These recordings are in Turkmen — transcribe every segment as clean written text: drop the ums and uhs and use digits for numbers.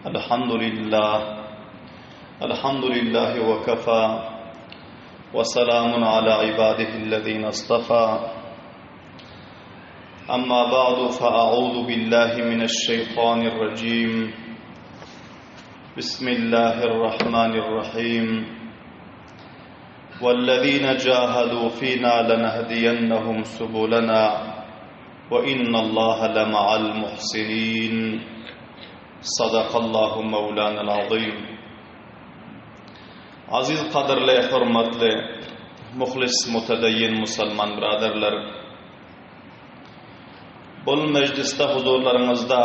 الحمد لله الحمد لله وكفى وسلام على عباده الذين اصطفى أما بعد فأعوذ بالله من الشيطان الرجيم بسم الله الرحمن الرحيم والذين جاهدوا فينا لنهدينهم سبلنا وإن الله لمع المحسنين صدق الله مولانا العظيم Aziz gadyrly, hormatly, muhlis, mutedeyyin musulman biraderler! Bul mejlisde huzurlaryňyzda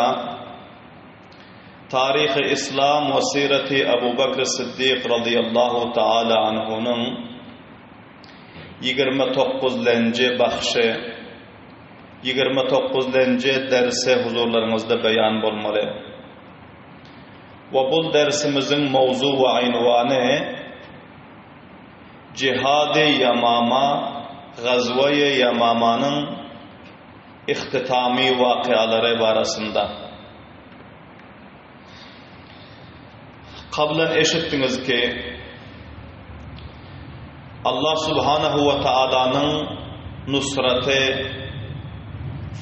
Taryhy Islam we Sireti Abu Bekr Siddik razyýallahu taala anhunyň 29-lenji bahşy, 29-lenji dersi huzurlaryňyzda beýan bolmaly. We bul dersimiziň mowzu we ynwany Jihady Ýamama, Gazwaýy Ýamamanyň ihtitamy wakyalary barasynda. Kablan eşitdiňiz ki, Allah subhanahu we taalanyň nusraty,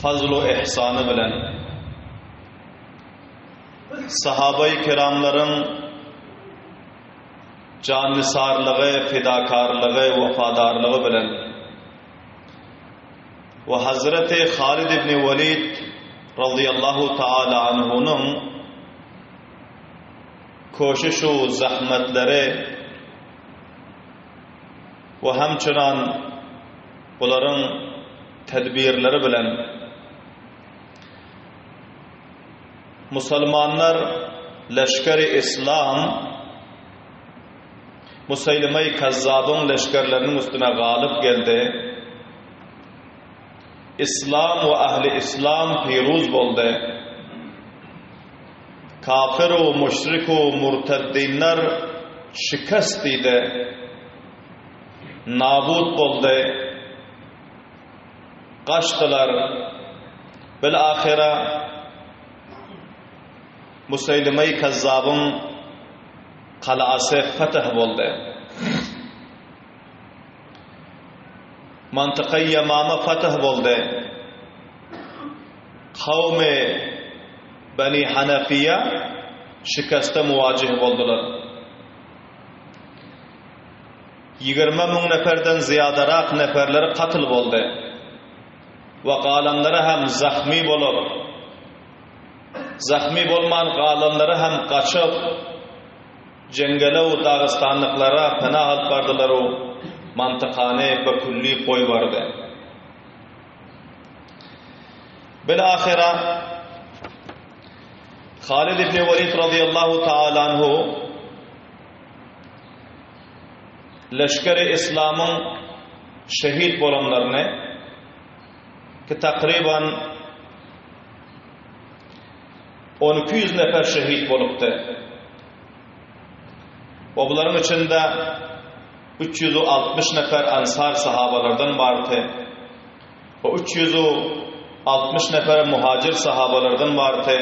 fazlu ihsany bilen sahabaýy kiramlaryň jannisarlygy, fidakarlygy, wepadarlygy bilen we Hazreti Halid ibn Welid razyýallahu taala anhunyň köşiş-u zahmetleri we hemçinan bularyň tedbirleri bilen musulmanlar leşgeri islam Museýlime-i Kazzabyň leşgerleriniň üstüne galyp geldi. Islam we ähli islam piruz boldy. Kafir-u müşrik-u murteddinler şikest diýdi. Nabut boldy. Gaçdylar. Bil-ahyra Museýlime-i Kazzabyň galasy fetih boldy. Mantykaý Ýamama fetih boldy. Kawmy Beni Hanefiýa şikeste muwajih boldular. 20 müň neferden zyýadarak neferleri katl boldy we galanlary hem zahmy bolup, zahmy bolman galanlary hem gaçyp, Jeňgele-u dagystanlyklara pena alyp bardylar-u, mantykany be-külli goýberdi. Bil-ahyra Halid ibn Welid razyýallahu taala anhu leşgeri islamyň şehit bolanlaryny ki takryban 1200 nefer şehit bolupdy. We bularyň içinde 360 nefer ansar sahabalardan bardy. We 360 nefer muhajir sahabalardan bardy.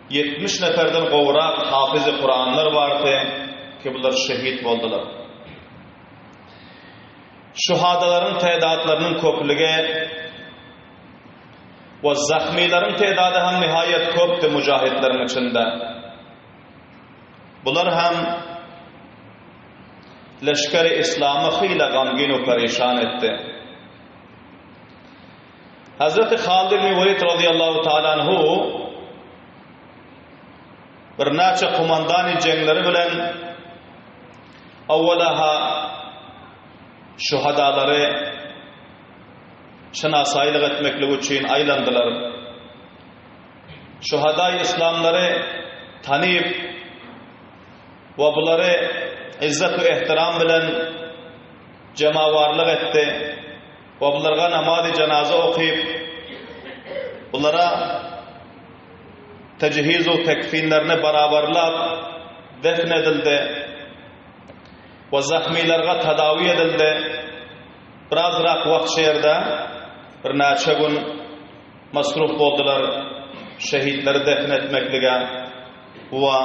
70 neferden gowrak hafyzy Kuranlar bardy ki bular şehit boldular. Şuhadalaryň tädatlarynyň köplügi We zahmylaryň tedady hem nihaýat köpdi mujahitleriň içinde. Bular hem leşgeri islamy hyla gamgyn we perişan etdi. Hazreti Halid ibn Welid razyýallahu taala anhu birnäçe komandany jeňleri bilen awwalaha şuhadalary şynasaýlyk etmeklik üçin aýlandylar. Şuhadaý yslamlary tanyp we bulary yzzat we ehtiram bilen jemawarlyk etdi we bularga namazy janaza okyp, bulara tejhiz-u tekfinlerini barabarlap defn edildi we zahmylarga tadawi edildi. Birazrak wagt şu ýerde birnäçe gün masruf boldular şehitleri defn etmeklige. we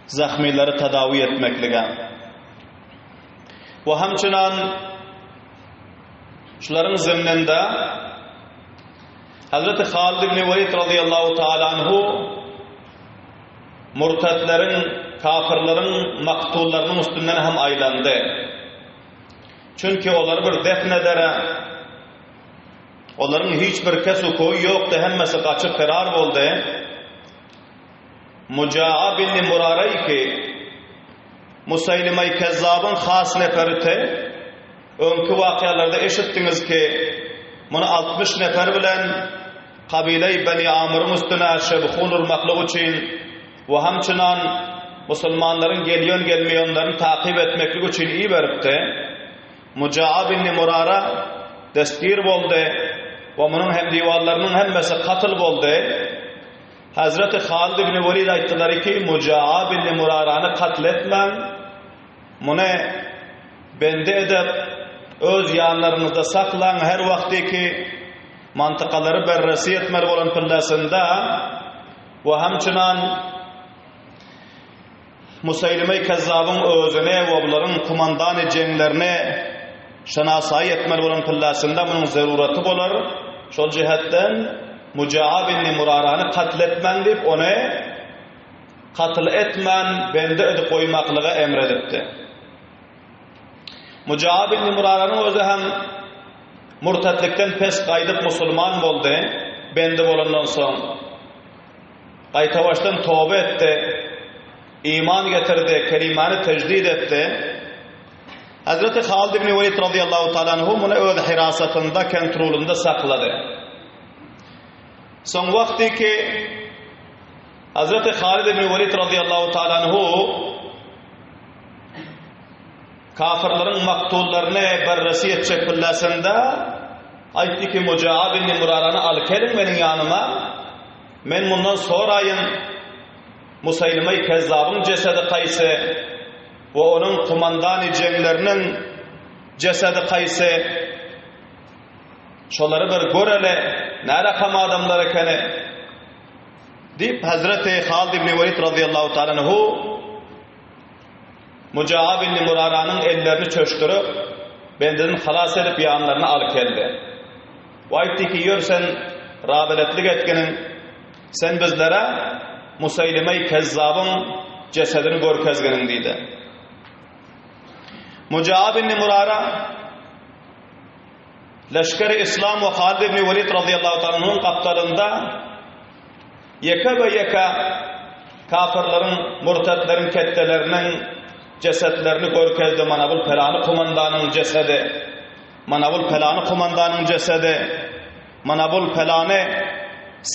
zahmyları tadawi etmeklige. We hemçinan şularyň zimninde Hazreti Halid ibn Welid radıyallahu taala anhu murtatleriň, kafirleriň maktullarynyň üstünden hem aýlandy. Çünki olary bir defn edere, olaryň hiç bir kesu koýy ýokdy, hemmesi gaçyp ferar boldy. Mujaa bin Muraray ki, Musaýlimaý Kezzabyň has neferiti, öňki wakyalarda eşitdiňiz ki, muny 60 nefer bilen kabileý Beni Amyryň üstüne şebhun urmaklyk üçin we hamçynan musulmanlaryň gelýön-gelmeýönlerini takyp etmeklik üçin iberipdi. Mujaa bin Murara destgir boldy we munuň hemdiwanlarynyň hemmesi katl boldy. Hazreti Halid ibn Welid aýtdylar ki, Mujaa bin Murarany katl etmäň, muny bendi edip, öz ýanlaryňyzda saklaň, her wagty ki mantykalary berresi etmeli bolan pillasynda we hemçinan Musaýlime Kezzabyň özüni we bularyň kumandany jeňlerini şenasaýy etmeli bolan pillasynda munuň zeruraty bolar. Şol jihetden Mujaa ibn Murarany katl etmäň diýip, ony katl etmän bendi edip goýmaklyga emr edipdi. Mujaa ibn Muraranyň özi hem murtatlikden pes gaýdyp musulman boldy, bendi bolandan soň. Gaýtabaşdan toba etdi, iman getirdi, kelimany tejdid etdi. Hazreti Halid ibn Welid radıyallahu taala anhu muny öz hirasatynda, kontrolunda saklady. Soň wagty ki Hazreti Halid ibn Welid radıyallahu taala anhu kafirleriň maktullaryny berresi etjek billasynda aýtdy ki Mujaa ibn Murarany alyp geliň meniň ýanyma. Men mundan soraýyn, Musaýlimaý Kezzabyň jesedi kaýsy we onuň kumandany jeňleriniň jesedi kaýsy? Şolary bir göreli, närakam adamlar ekeni? Diýip, Hazreti Halid ibn Welid razyýallahu taala anhu Mujaa ibn Muraranyň ellerini çöşdürip, bendini halas edip ýanlaryna alyp geldi. We aýtdy ki, Ýör sen rabeletlik etginiň, sen bizlere Musaýlimeý Kezzabyň jesedini görkezginiň diýdi. Mujaa ibn Murara leşgeri Islam we Halid ibn Welid razyýallahu ta'ala anhuň gapdalynda ýeke we ýeke kafirleriň, murtatleriň ketdeleriniň jesetlerini görkezdi, mana bul pelany komandanyň jesedi. Mana bul pelany komandanyň jesedi, mana bul pelany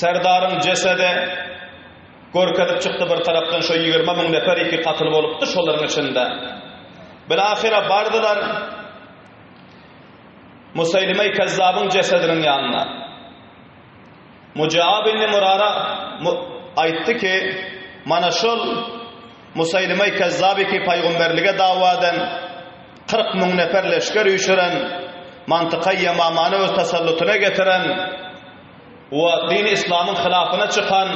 serdaryň jesedi görkezip çykdy bir tarapdan şo 20 müň nefer iki katyl bolupdy şolaryň içinde. Bilahyra bardylar Musaýlime Kezzabyň jesediniň ýanyna. Mujaa ibn Murara aýtdy ki, mana şol Musaýlime Kezzaby ki paýgumberlige dawa eden 40 müň nefer leşger üýşüren, mantyka Ýemamany öz tasallutyna getiren we dini islamyň hylafyna çykan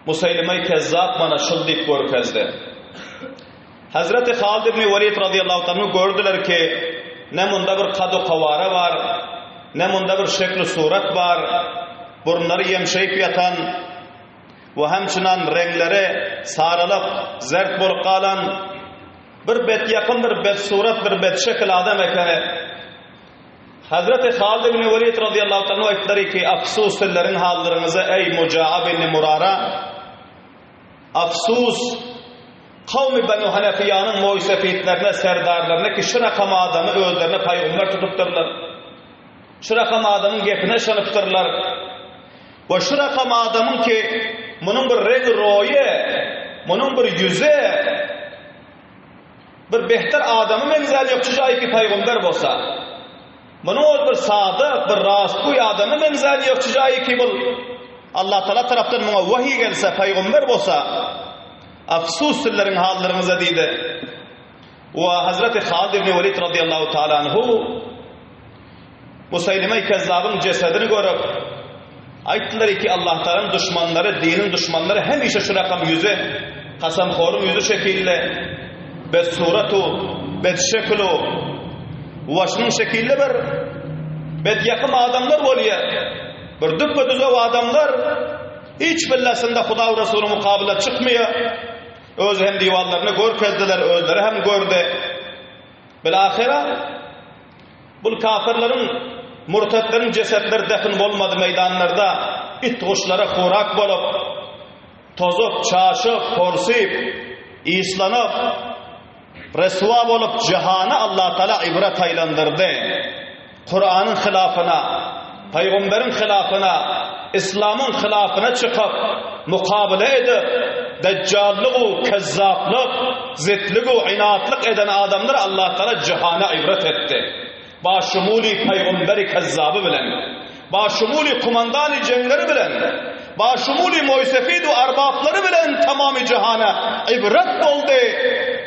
Musaýlime Kezzap mana şul diýip görkezdi. Hazreti Halid ibn Welid radıyallahu anhu gördüler ki, ne munda bir kadu kawara bar, ne munda bir şekli surat bar, burunlary ýemşeýip ýatan we hemçinan reňleri saralyp, zert bolup galan bir betýakyn, bir betsurat, bir betşekil adam ekeni. Hazreti Halid ibn Welid radıyallahu anhu aýtdylar ki, afsus sizleriň hallaryňyza eý Mujaa ibn Murara, Afsus, kawmy Benu Hanefiýanyň moýsefitlerine, serdarlaryna ki şu rakam adamy özlerine paýgumbar tutupdyrlar. Şu rakam adamyň gepine yşanypdyrlar. We şu rakam adamyň ki munuň bir reňi-roýy, munuň bir ýüzi bir behter adama meňzän ýok, şu jaýy ki paýgumbar bolsa. Munuň ol bir sadyk, bir rastgöý adama meňzän ýok, şu jaýy ki bul Allah Taala tarapdan muňa wahiý gelse, paýgumbar bolsa, afsus sizleriň hallaryňyza diýdi. We Hazreti Halid ibn Welid radıyallahu taala anhu Musaýlime Kezzabyň jesedini görüp. Aýtdylar ki, Allahtagalaň duşmanlary, diniň duşmanlary hemişe şu rakam ýüzi, kasamhoryň ýüzi şekilli, betsuratu, betşeklu, waşnyň şekilli bir betýakym adamlar bolýar. Bir düpbe-düzew adamlar hiç billasynda Huda we Resulyň mukabyla çykmaýar. Öz hem diwarlaryny görkezdiler, özleri hem gördi. Bilahyra bul kafirleriň, murtatleriň jesetleri defn bolmady meýdanlarda it-guşlara horak bolup, tozup, çaşyp, porsyp, yslanyp, reswa bolup jahana Allatagala ibret aýlandyrdy. Kuranyň hylafyna, Pygamberiň hylafyna, Islamyň hylafyna çykyp, mukabele edip, dejjallyg-u kezzaplyk, zitlig-u inatlyk eden adamlar Allatagala jahana ibret etdi. Başumuly Pygamberi kezzaby bilen. Başumuly kumandany jeňleri bilen, başumuly moýsefid we arbaplary bilen tamamy jahana ibret boldy.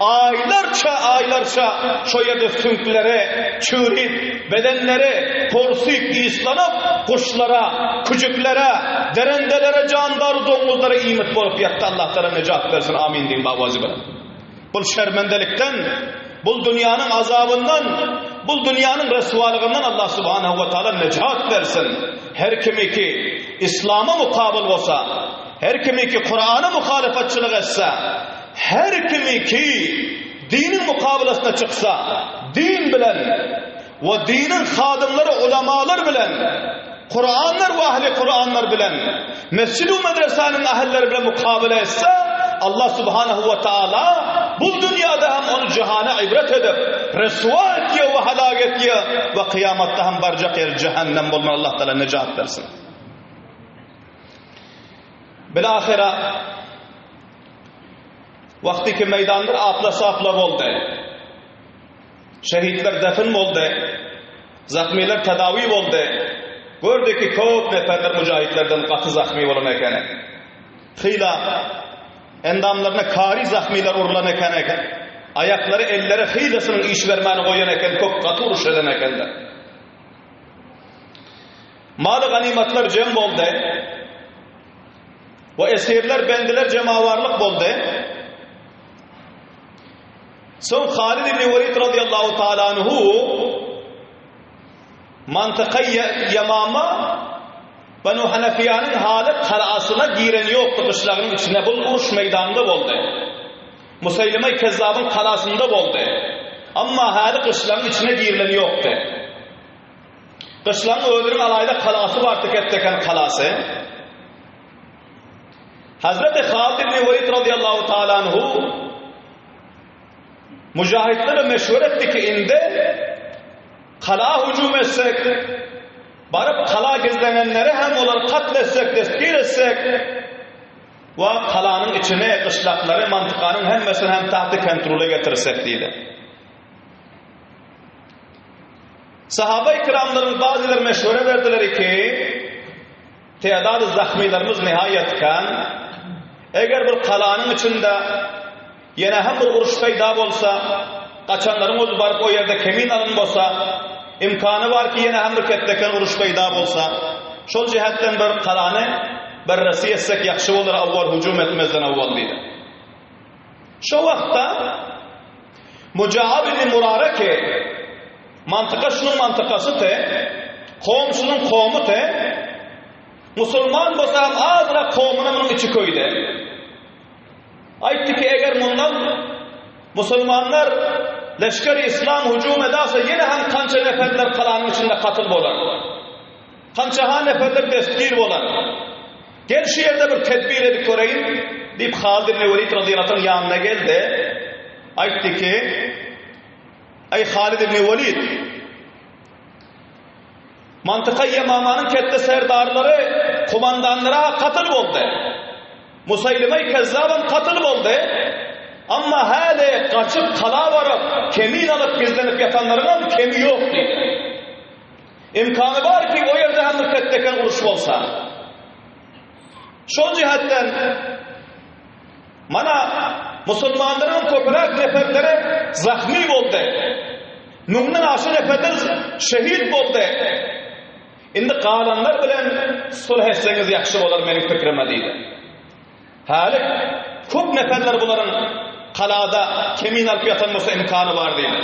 Aýlarça, aýlarça şo ýerde süňkleri çüwrip, bedenleri porsyp, yslanyp, guşlara, küjüklere, derendelere, jandar doňuzlara iýmit bolup ýatdy. Allah Tagala nejat bersin. Amin diýiň bawazy bilen. Bul şermendelikden, bul dünýäniň azabyndan, bul dünýäniň ryswalygyndan Allah subhanahu we taala nejat bersin. Her kimiki Islama mukabyl bolsa, her kimiki Kurana muhalyfatçylyk etse, her kimiki diniň mukabylasyna çyksa, din bilen we diniň hadymlary ulamalar bilen, Kuranlar we ähli Kuranlar bilen, mesjid we medresäniň ähilleri bilen mukabele etse, Allah subhanahu we taala bul dünýäde hem ony jahana ibret edip, ryswa etýär we halak etýär we kyýamatda hem barjak ýeri jähennem bolmaly Allah taala nejat bersin. Bilahyra wagty ki meýdanlar apla-sapla boldy. Şehitler defin boldy. Zahmylar tedawi boldy. Gördi ki köp neferler müjahitlerden gaty zahmy bolan ekeni. Hyla endamlaryna kary zahmylar urulan ekeni. Aýaklary, elleri hylasynyň iş bermäni goýan eken, köp gaty uruş eden ekenler. Maly ganymatlar jem boldy. We esirler, bendiler jemawarlyk boldy. Soň Halid ibn Welid razyýallahu taala anhu Mantykaý Ýamama Banu Hanafiýanyň haly galasyna giren ýokdy gyşlagynyň içinde bul uruş meýdanynda boldy. Museýlime Kezzabyň galasynda boldy. Amma häli gyşlagyň içine girilen ýokdy. Gyşlagyň özüniň alaýda galasy bardy ketdeken galasy. Hazreti Halid ibn Welid razyýallahu taala anhu Müjahitlere meşwere etdi ki, indi kala hüjüm etsek, baryp kala gizlenenleri hem olary katl etsek, destgir etsek we kalanyň içini, gyşlaklary, mantykanyň hemmesini hem tagty kontrola getirsek diýdi. Sahaba-i kiramlaryň bazylary meşwere berdiler ki, Tädady zahmylarymyz nihaýat kän. Eger bir galanyň içinde ýene hem bir uruş peýda bolsa, gaçanlaryň özi baryp o ýerde kemin alyn bolsa, imkany bar ki ýene hem bir ketdeken uruş peýda bolsa, şol jähetden bir galany berresi etsek ýagşy bolar awwal hüjüm etmezden awwal diýdi. Şo wagtda Mujaab ibn Murara ki, mantyka şunuň mantykasy te, kowum şunuň kowumy te, musulman bolsa hem azrak kowumyna munuň içi köýdi. Aýtdy ki, eger mundan musulmanlar leşger-i islam hüjüm edase, ýene hem kança neferler galanyň içinde katyl bolar. Kança-ha neferler destgir bolar. Gel şu ýerde bir tedbir edip göreýin, diýip, Halid ibn Welid razyýallahu anh ýanyna geldi. Aýtdy ki, Eý Halid ibn Welid! Mantyka Ýemamanyň ketde serdarlary, komandanlary-ha katyl boldy. Musaýlime Kezzabam katyl boldy. Amma häli gaçyp gala baryp, kemin alyp gizlenip ýatanlaryňam kemi ýok diýdi. Imkany bar ki, o ýerde hem bir ketdeken uruş bolsa. Şol jihetden mana musulmanlaryň köpräk neferleri zahmy boldy. Müňden aşa neferler şehit boldy. Indi galanlar bilen sulh etseňiz ýagşy bolar meniň pikrime diýdi. Häli köp neperler bularyň galada kemin alyp ýatan bolsa imkany bar diýdi.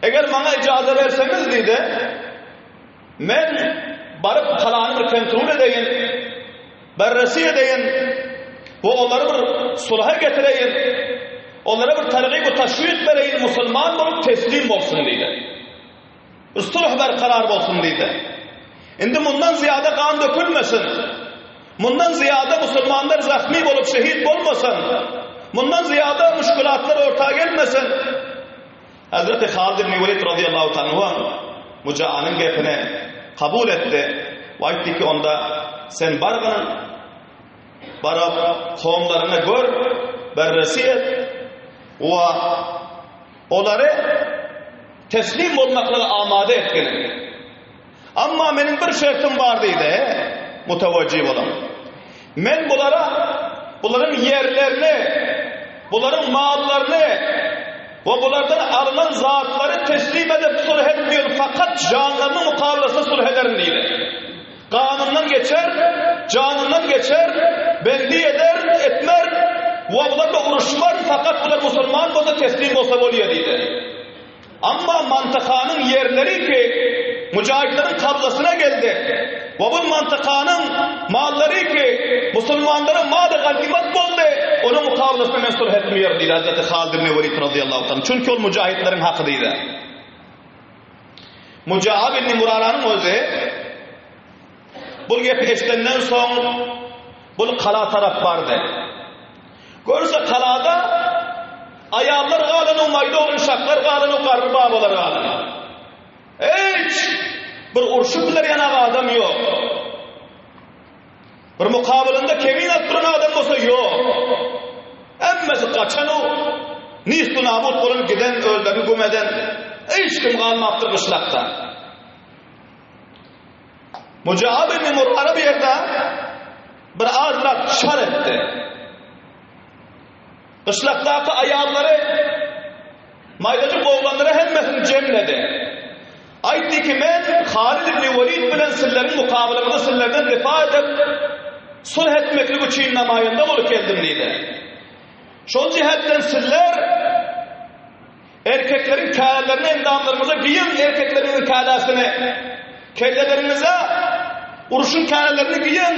Eger maňa ijaza berseňiz diýdi, men baryp galany bir kontrol edeýin, berresi edeýin we olary bir sulha getireýin, olara bir targyb we teşwik bereýin, musulman bolup teslim bolsun diýdi. Bir sulh berkarar bolsun diýdi. Indi mundan zyýada gan dökülmesin. Mundan zyýada musulmanlar zahmy bolup şehit bolmasyn. Mundan zyýada muşkulatlar orta gelmesin. Hazreti Halid ibn Welid radiyallahu ta'ala Mujaanyň gepini kabul etdi we aýtdy ki onda sen bargyn baryp kowumlaryňy gör, berresi et we Olary teslim bolmaklyga amada etgin. Amma meniň bir şertim bar diýdi, mutawajjy bolan. Men bulara bularyň ýerlerini, bularyň mallaryny we bulardan alnan zatlary teslim edip sulh etmeýän, fakat janlarynyň mukabelasynda sulh ederin diýdi. Ganyndan geçer, janyndan geçer, bendi eder, etmer, we bularla uruşmar, fakat bular musulman bolsa, teslim bolsa bolýar diýdi. Amma mantykanyň ýerleri ki, müjahitleriň kabzasyna geldi. We bu mantykanyň mallary ki, musulmanlara maly ganymat boldy, onuň mukabelasynda men sulh etmeýär diýdi Hazreti Halid ibn Welid radiyallahu anh. Çünki ol müjahitleriň haky diýdi. Mujaab ibn Muraranyň özi bul gepi eşidenden soň bul kala tarap bardy. Görse kalada aýallar galany, maýda oglan-uşaklar galany, garry babalar galany. Hiç bir urşup biler ýanak adam ýok. Bir mukabylynda kemin alyp duran adam bolsa ýok. Hemmesi gaçan-u, nist-u nabut bolan giden, özlerini güm eden, hiç kim galmapdyr gyşlakda. Mujaab ibn Murara bu ýerde bir azrak şar etdi. Gyşlakdaky aýallary, maýdajyk oglanlary hemmesini jemledi. Aýtdy ki, Men Halid ibn Welid bilen sizleriň mukabylyňyzda sizlerden difa edip, sulh etmeklik üçin namaýanda bolup geldim diýdi. Şol jähetden sizler erkekleriň kälelerini endamlaryňyza geýiň, erkekleriňiziň kälesini kelleleriňize urşuň kälelerini geýiň,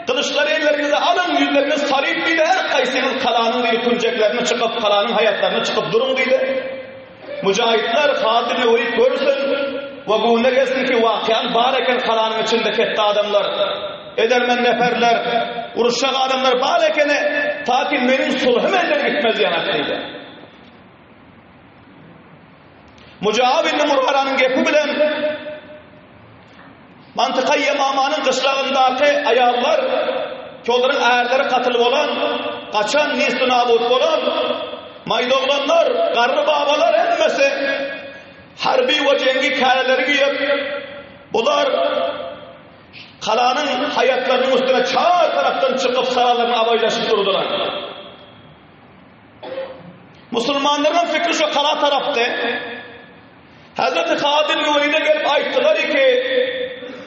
gylyçlary elleriňize alyň, ýüzleriňiz salyp diýdi, her haýsyňyz galanyň diýdi künjeklerine çykyp, galanyň haýatlaryna çykyp duruň diýdi. Müjahitler Halid ibn Welid görsün we göwnüne gelsin ki, wakyany bar eken galanyň içinde ketde adamlar, edermen neferler, uruşjak adamlar bar ekeni, ta ki meniň sulhum elden gitmez ýanak diýdi. Mujahab ibn Muraranyň gepi bilen Mantyka Ýemamanyň gyşlagyndaky aýallar, ki olaryň ärleri katyl bolan, gaçan, nist-u-nabut bolan, maýdoglanlar, garry babalar hemmesi harby we jeňgi käleleri geýip, bular galanyň haýatlarynyň üstüne çar tarapdan çykyp saralaryny abaýlaşyp durdular. Musulmanlaryň fikri şo gala tarapdy. Hazreti Halid ibn Welide gelip aýtdylar ki,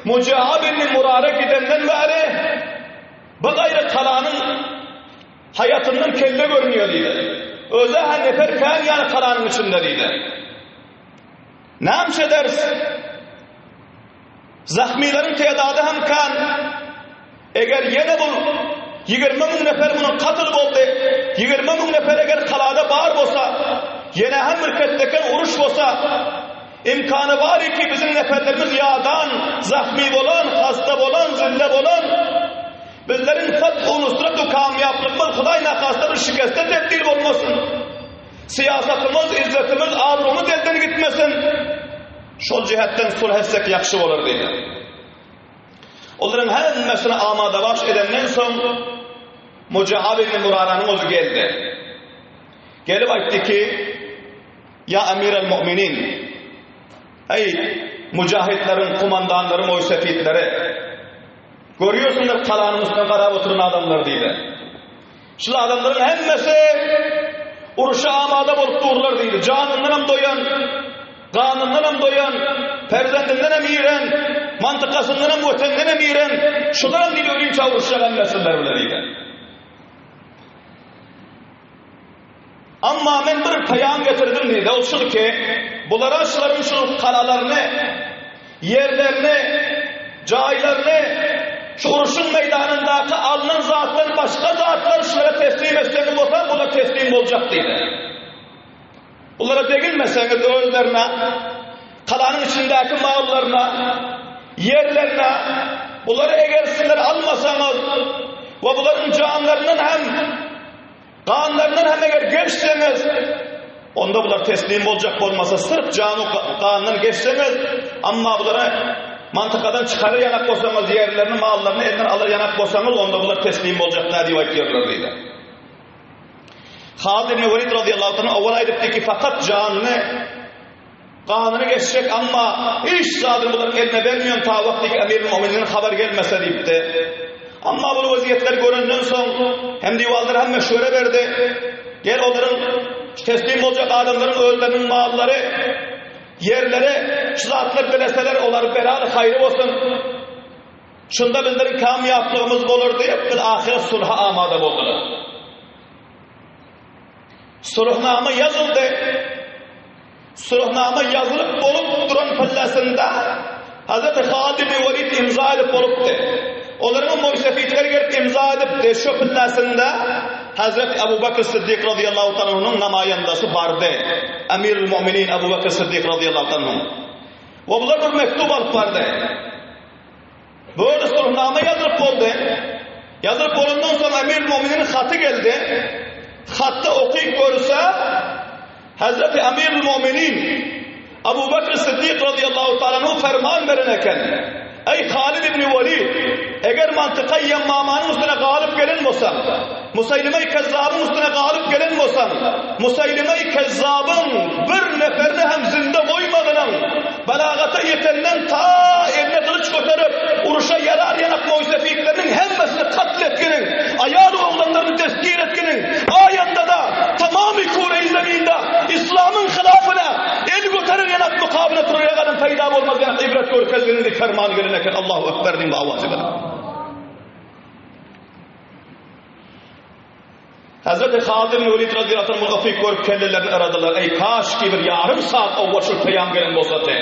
Mujahab ibn Murara gidenden bäri bu gaýry galanyň haýatyndan kelle görünýär diýdi. Özi-hä nefer kän ýaly galanyň içinde diýdi. Näme ederis? Zahmylaryň tedady hem kän. Eger ýene bul 20000 nefer munuň katl boldy, 20000 nefer eger kalada bar bolsa, ýene hem bir ketdeken uruş bolsa, imkany bar ki biziň neferlerimiz ýadan, zahmy bolan, hasta bolan, zille bolan, bizleriň fath u nusrat u kamýaplygymyz Hudaý nahasta bir şikeste tebdil bolmasyn. Syýasatymyz, izzetimiz, abrumyz elden gitmesin. Şol jähetden sulh etsek ýagşy bolar diýdi. Olaryň hemmesini amadabaş edenden soň Mujahab ibn Muraranyň özi geldi. Gelip aýtdy ki, Ýa Emir el-Mu'minin, eý, müjahitleriň, kumandanlaryň oý-sepitleri, görýärsiňler galanyň üstüne garap oturan adamlar diýdi. Şul adamlaryň hemmesi uruşa amada bolup durlar diýdi. Janyndanam doýan. Ganyndanam doýan, perzendindenem iren, mantykasyndanam, wetendenem iren, şularam diýdi ölinçä uruşjak hemmesizler bilen diýdi. Amma men bir peýam getirdim diýdi, ol şul ki, bulara şularyň şu galalaryny, ýerlerini, jaýlaryny, şu uruşyň meýdanyndaky alnan zatdan başga zatlar şulara teslim etseňiz bolsa, bular teslim boljak diýdi. Bulara degilmeseňiz özlerine, galanyň içindäki mallaryna, ýerlerine, bulary eger sizler almasaňyz we bularyň janlaryndan hem, ganlaryndan hem eger geçseňiz, onda bular teslim boljak bolmasa, syrf janu gandan geçseňiz, amma bulara mantykadan çykarar ýanak bolsaňyz, ýerlerini, mallaryny elinden alar ýanak bolsaňyz, onda bular teslim boljak däl diýip aýtýarlar diýdi. Halid ibn Welid radiyallahu anh owal aýdypdy ki, fakat janyny ganyny geçjek, amma hiç zadyny bularyň eline bermeýän ta wagty ki Emir Mu'minin habar gelmese diýipdi. Amma bu weziyetleri görenden soň hem diwallar hem meşwere berdi. Gel olaryň teslim boljak adamlaryň özleriniň mallary, ýerleri, şu zatlar bileseler olar belaly haýry bolsun. Şunda bizleriň kamýaplygymyz bolar diýip, biz ahyry sulha amada boldular. Sulhnama ýazyldy. Sulhnama ýazylyp bolup duran pellesinde Hazreti Halid ibn Welid imza edip bolupdy. Olaryň moýsefitleri gelip imza edipdi. Şu pellesinde Hazreti Abu Bakr Siddik radıyallahu ta'ala namaýandasy bardy. Emirül Mu'minin Abu Bakr Siddik radıyallahu ta'ala. We bular bir mektup alyp bardy. Böyle sulhnama ýazylyp boldy. Ýazylyp bolandan soň Emir Muminin haty geldi. Hatda okyp görse, Hazreti Emir Muminin Abu Bakr Siddik radıyallahu ta'ala ferman beren eken. Eý Halid ibn Walid, eger mantyka Ýemmamanyň üstüne galyp gelen bolsaň, Musaýlime Kezzabyň üstüne galyp gelen bolsaň, Musaýlime Kezzabyň bir neferini hem zinde goýmagynyň, Balagata ýetenden ta eline gylyç göterip, uruşa ýarar-ýanak moýsefitleriniň hemmesini katl etginiň, aýal-oglanlaryny destgir etginiň, aýanda-da tamamy küreýi zeminde yslamyň hylafyna el göterer ýanak mukabyla turar ýagadam peýda bolmaz ýanak ibret görkezginiň diýip ferman gelen eken. Allahu ekber diýiň bu awazy bilen. Hazreti Halid ibn Welid radiyallahu anh muny okyp görüp kellelerini yradylar. Eý, kaş ki bir ýarym saat owwal şul peýam gelen bolsady.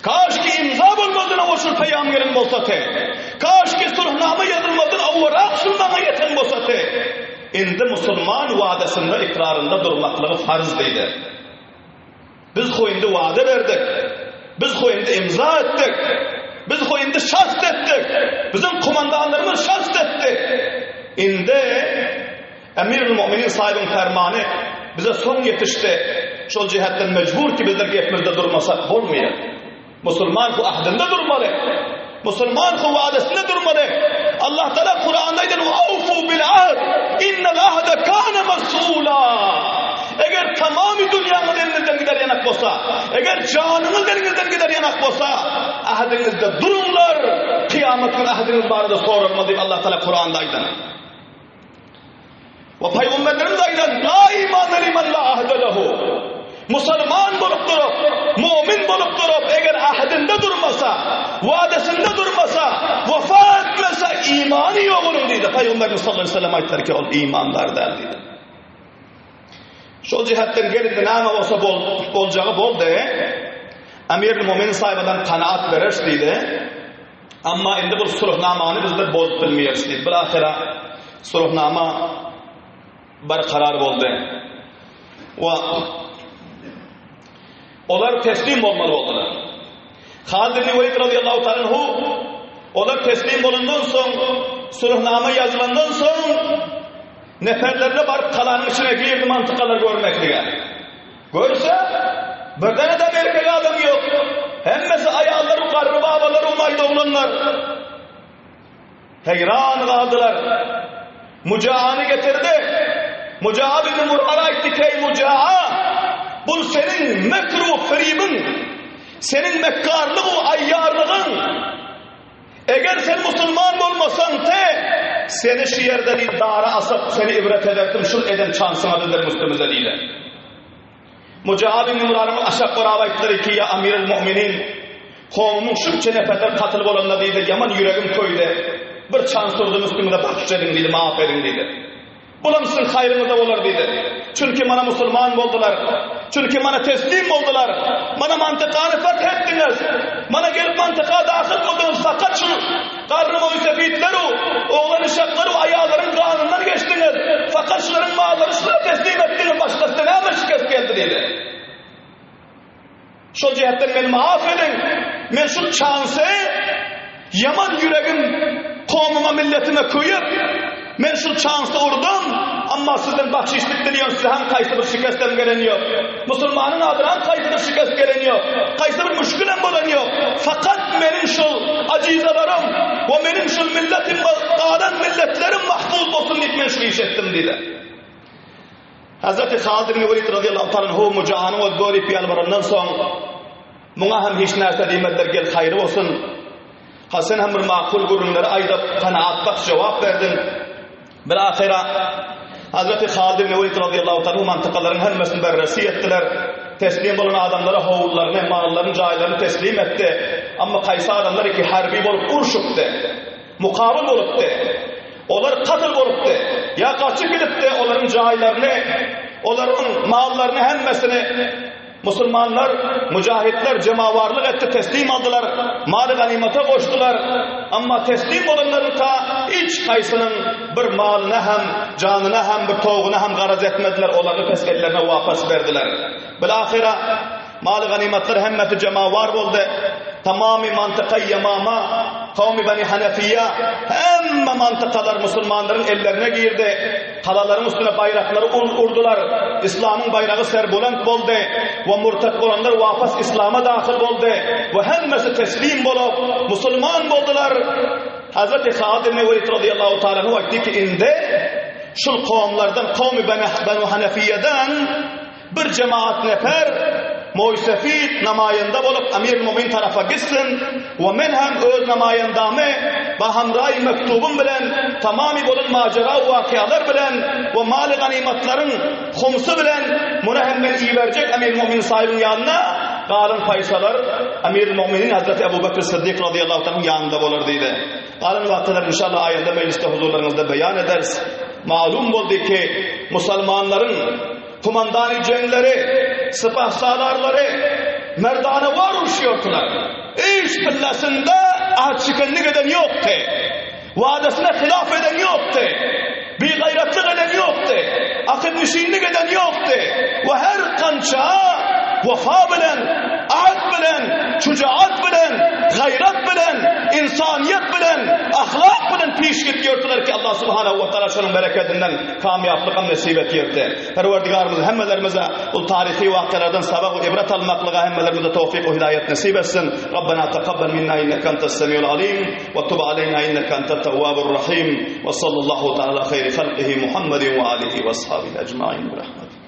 Kaş ki imza bolmazdan owwal şul peýam gelen bolsady. Kaş ki sulhnama ýazylmazdan owwalrak şul maňa ýeten bolsady. Indi musulman wadasynda, ikrarynda durmaklygy farz diýdi. Biz ho indi wada berdik. Biz ho indi imza etdik. Biz ho indi şast etdik. Biziň komandanlarymyz şast etdi. Indi Emirül Mu'minin sahibiň fermany bize soň ýetişdi. Şol jihetden mejbur ki bizler gepimizde durmasak bolmaýar. Musulman bu ahdinde durmaly. Musulman bu wadasynda durmaly. Allah Taala Kur'anda aýdan: "Awfu bil ahd, innel ahda kana mas'ula." Eger tamamy dünýäňiz eliňizden gider ýanak bolsa, eger janyňyz eliňizden gider ýanak bolsa, ahdiňizde duruňlar, kyýamat güni ahdiňiz barada soralmaz diýip Allah Taala Kur'anda aýdan. We pygamberlerimiz aýdan, La imana limen la ahde lehu. Musulman bolup durup, mu'min bolup durup, eger ahdinde durmasa, wadasynda durmasa, wefa etmese, imany ýok onuň diýdi. Pygamberimiz sallallahu aleyhi ve sellem aýtdylar ki, ol imandar däl diýdi. Şol jihetden gelindi näme bolsa bol, boljagy boldy. Emir Mu'min saýbadan kanaat bereris diýdi. Amma indi bu sulhnamany bizler bozup bilmeýäris diýip, bir ahyra sulhnama barkarar boldy. We olar teslim bolmaly boldular. Halid ibn Welid radiyallahu ta'ala anhu olar teslim bolandan soň sulhnama ýazylandan soň neferlerine baryp galanyň içine girdi mantykalar görmeklige. Görse, birden-de erkek adam ýok. Hemmesi aýallar, garry babalar, maýda oglanlar. Heýran galdylar. Mujaany getirdi. Mujaa ibn Murara aýtdy ki, Eý Mujaa, bul seniň mekr we firibiň, seniň mekkarlyk we aýýarlygyň. Eger sen musulman bolmasaň te, seni şu ýerde diýdi dara asyp, seni ibret ederdim, şul eden çansyňa bizleriň üstümize diýdi. Mujahab ibn Muraryň aşak gorap aýtdylar ki, ýa Amirel Mu'minin, kowumyň şunça neferler katyl bolanda diýdi, ýaman ýüregim köýdi. Bir çans urdum üstüňize bahşyş ediň diýdi, maaf ediň diýdi. Bulam siziň haýryňyza bolar diýdi. Çünki mana musulman boldular. Çünki mana teslim boldular. Mana mantykany feth etdiňiz. Mana gelip mantyka dahyl bolduňyz. Fakat şu garry moýsefitler-u, oglan-uşaklar-u aýallaryň ganyndan geçdiňiz. Fakat şularyň mallary şulara teslim etdiňiz. Başga size näme şikest geldi diýdi. Şol jähetden meni maaf ediň. Men şu çansy ýaman ýüregim kowmuma, milletime köýüp, men şu çansy urdum, amma sizden bahşişlik dileýän, size hem haýsy bir şikestem gelen ýok. Musulmanyň adyna hem haýsy bir şikest gelen ýok. Haýsy bir müşkilem bolan ýok. Fakat meniň şol ajyzalarym we meniň şol milletim we galan milletlerim mahfuz bolsun diýip men şu işi etdim diýdi. Hazreti Halid ibn Welid razyýallahu taala anhu Mujahanyň öz görip ýalbarandan soň muňa hem hiç närse diýmediler, gel haýry bolsun. Ha sen hem bir makul gürrüňleri aýdyp, kanaatbahş jogap berdiň. Bilahyra Hazreti Halid ibn Welid razyýallahu taala mantykalaryň hemmesini berresi etdiler. Teslim bolan adamlara howlullaryny, mallaryny, jaýlaryny teslim etdi. Amma kaýsy adamlar ki harby bolup urşupdy. Mukabyl bolupdy. Olar katl bolupdy. Ýa gaçyp gidipdi, olaryň jaýlaryny, olaryň mallaryny hemmesini musulmanlar, mujahidler jemawarlyk etdi, teslim aldylar, maly ganymata goşdular. Amma teslim bolanlaryňka hiç haýsynyň bir malyna hem, janyna hem, bir towugyna hem garaz etmediler, olary pes ellerine wapas berdiler. Bilahyra Maly ganymatlar hemmesi jemawar boldy. Tamamy mantyka Ýemama, kowmy Bani Hanefiýa, hemme mantykalar musulmanlaryň ellerine girdi. Galalaryň üstüne baýraklary urdular. Islamyň baýragy serbulant boldy we murtat bolanlar wapas islama dahyl boldy we hemmesi teslim bolup, musulman boldular. Hazreti Halid ibn Welid razyýallahu taala anhu aýtdy ki, indi şul kowumlardan, kowmy Banu Hanefiýadan Bir jemaat nefer moýsefit namaýanda bolup Amir Mumin tarapa gitsin we men hem öz namaýandamy we hamraýy mektubym bilen tamamy bolan majera we wakyýalar bilen we maly ganymatlaryň humsy bilen muny hem men iberjek Amir Mumin saýybyň ýanyna galan paýsalar Amir Muminin Hazreti Ebu Bekr Siddik razyýallahu taala ýanynda bolar diýdi. Galan wakalar inşallah aýanda mejlisde huzurlaryňyzda beýan ederis. Malum boldy ki musalmanlaryň Kumandany jeňleri, sypahsalarlary merdanewar uruşýardylar. Iş pillasynda ahd-şikenlik eden ýokdy. Wadasyna hylaf eden ýokdy. Bigaýratlyk eden ýokdy. Akypnişinlik eden ýokdy. We her kança wefa bilen, ahd bilen, şujaat bilen, gaýrat bilen, ynsanyýet bilen, ahlak bilen piş gitýärdiler ki, Allah subhanahu we taala şonuň berekedinden Kamýaplykam nesip et ýerde. Perwerdigarymyz hemmelerimize bul taryhy wakalardan sabak we ibret almaklyga hemmelerimize towfyk we hidaýat nesip etsin. Rabbena takabbal minna inneke entes semiul alim we tub aleyna inneke entet tewwabur rahim we sallallahu taala ala haýri halkihi Muhammedin we alihi we ashabihi ecmain bi rahmetik.